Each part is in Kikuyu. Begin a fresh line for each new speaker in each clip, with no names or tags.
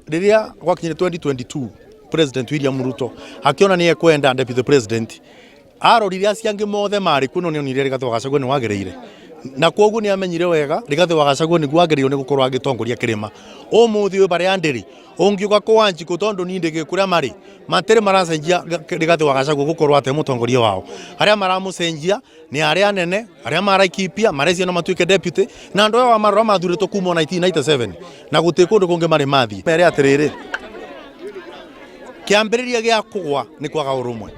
Rĩrĩa gwakinyire 2022, President William Ruto akiona nĩ ekwenda deputy president, arorire acio angĩ mothe marĩ kuo, no nĩ onire Rigathĩ wa Gachagua nĩ wagĩrĩire, na kwoguo nĩ amenyire wega Rigathĩ wa Gachagua nĩguo wagĩrĩirwo nĩ gũkorwo agĩtongoria kĩrĩma. Ũmũthĩ ũyũ barĩa ndĩrĩ ũngiuga kwa Wanjikũ, tondũ niĩ ndĩ kũrĩa marĩ matirĩ maracenjia Rigathĩ wa Gachagua gũkorwo ate mũtongoria wao. Arĩa maramũcenjia nĩ arĩa anene arĩa maraikipia marecia no matuĩke deputy, na andũ aya marora mathurĩtwo kuma 1997 na gũtirĩ kũndũ kũngĩ marĩ mathiĩ. Mere atĩrĩrĩ, kĩambĩrĩria gĩa kũgwa nĩ kwaga ũrũmwe,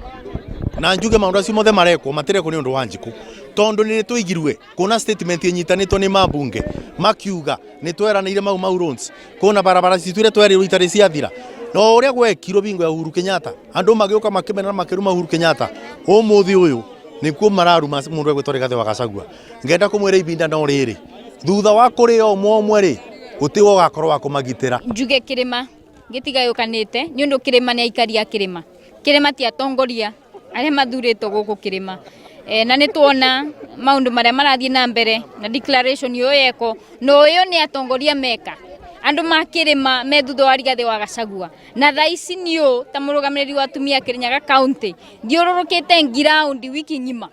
na njuge maũndũ acio mothe marekwo matirekwo nĩ ũndũ wa Njikũ, tondũ nĩ tũigirwe kuna statement ĩnyitanĩtwo nĩ mambunge makiuga nĩ tweranĩire mau mau loans, kuna barabara citũ iria twerirwo itarĩ ciathira. No ũrĩa gwekirwo bingo ya Uhuru Kenyatta, andũ magĩũka makĩmena na makĩruma Uhuru Kenyatta. Ũmũthĩ ũyũ nĩkuo mararuma mũndũ egwĩtwo Rigathĩ wa Gachagua. Ngenda kũmwĩra ibinda no rĩrĩ, thutha wa kũrĩo ũmwe ũmwe rĩ, gũtirĩ ũgakorwo wa kũmagitĩra.
Njuge kĩrĩma gĩtigayũkanĩte nĩ ũndũ kĩrĩma nĩ aikari a kĩrĩma. Kĩrĩma ti atongoria arĩa mathurĩtwo gũkũ kĩrĩma. Na nĩ tuona maũndũ marĩa marathiĩ na mbere na declaration ũyũ yekwo na ũyũ nĩ atongoria meka andũ ma kĩrĩma me thutha wa Rigathĩ wa Gachagua. Na thaa ici niũ ta mũrũgamĩrĩri wa atumia Kirinyaga County thiũrũrũkĩte ground wiki ng'ima,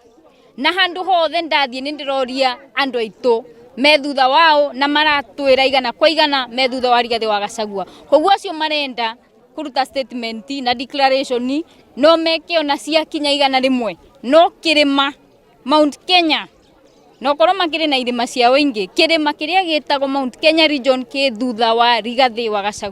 na handũ hothe ndathiĩ nĩ ndĩroria andũ aitũ me thutha wao, na maratwĩra igana kwa igana me thutha wa Rigathĩ wa Gachagua. Koguo acio marenda kũruta statement na declaration no meke ona ciakinya 100, no kĩrĩma Mount Kenya, na okorwo makĩrĩ na irĩma ciao ingĩ, kĩrĩma kĩrĩa gĩtagwo Mount Kenya region kĩ thutha wa Rigathĩ wa Gachagua.